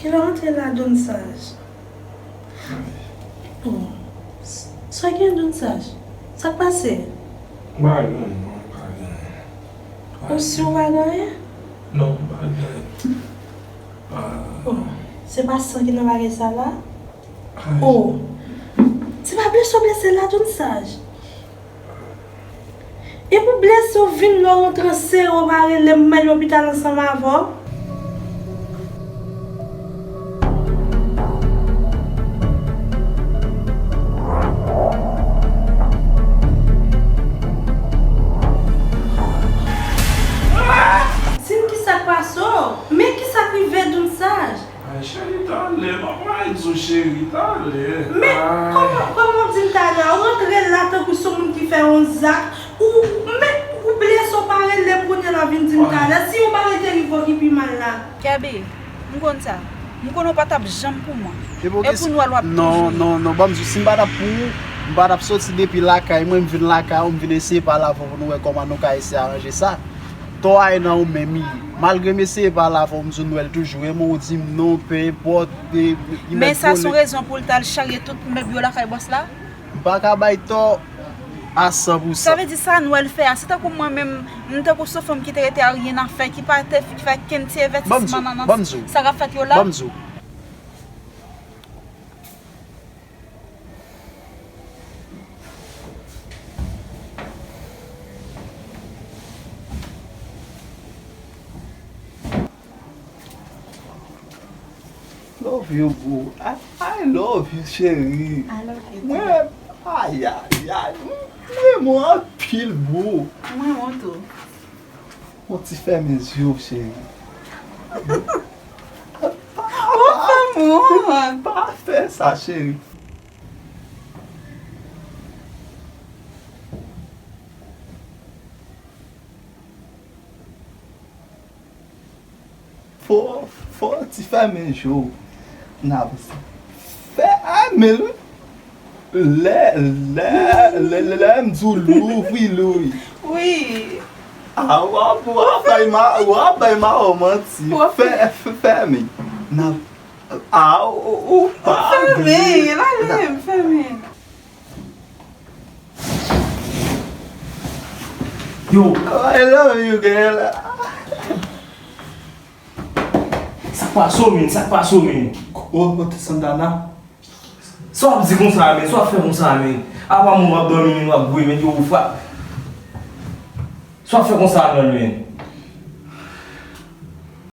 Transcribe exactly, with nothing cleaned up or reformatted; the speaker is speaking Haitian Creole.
Kilè w antre la, Don Saj? Oh, s- sa gen, Don Saj? Sa k pase? M pa gen anyen non, m pa gen anyen. Ou si w pa gen anyen? Non, m pa gen anyen. Ah. Oh, se pa san ki nan bagay sa la? Ay. Oh, se pa blese w blese la, Don Saj? E pou blese w vin lè w rantre sere w pa rele m, m al lopital ansanm avè w. Di m kisa k pase w? Men kisa k rive Don Saj? Ay, cheri, talè, m ap pale di w, cheri, talè. Men, kòman, kòman w di m talè a? Ou rantre la tankou se yon moun ki fè yon zak. Ou, men, ou blese, w pa rele m kounye a la vin di m talè. Si yon bagay te rive w ki pi mal la. Gaby, m konn sa. M konnen w pa t ap janm pou mwen. E pou nwèl w ap toujou. Non, non, non, ban m di w, si m pa t ap pou ou, m pa t ap soti depi lakay mwen, m vin lakay ou, m vin eseye pale avè w pou nou wè kòman nou ka eseye aranje sa. Tò a ye nan ou menm li ye. Malgre m eseye pale avè w, m di w nwèl toujou renmen w, ou di m non, pe enpòt, e, li mèt vole. Men sa se yon rezon pou l t al charye tout mèb yo lakay bòs la? M pa ka bay tò a san pou san. Sa vle di sa nwèl fè a, se tankou mwen menm, m tankou se yon fanm ki te rete a ryen a fè, ki pa te fè kenn ti envèstisman nan, nan sa k ap fèt yo la. Ban m di w. Love you, boo. I, I love you, cheri. I love you too. Mwen, ay, ay, ay. Mwen, mwen anpil, boo. Mwen, mwen tou. Yon ti fèmen zye w, cheri. Ou fè m wont. Pa fè sa, cheri. Fò, fò ti fèmen je w. N ap fè, a, men lè, lè, lè, lè, lè m di w louvri, louvri. Wi. A, w ap, w ap bay ma, w ap bay mawon manti. Fè, fè, fèmen. N ap, a, ou, ou pa vle. Fèmen, lale, m fèmen. Yo. I love you, girl. Sa k pase w, men? Sa k pase w, men? Kote Santana? Sa w ap di konsa, men? Sa w ap fè konsa, men? Apa moun w ap dòmi, men w ap gwe, men yo, ou fra-, sa w ap fè konsa, men, men?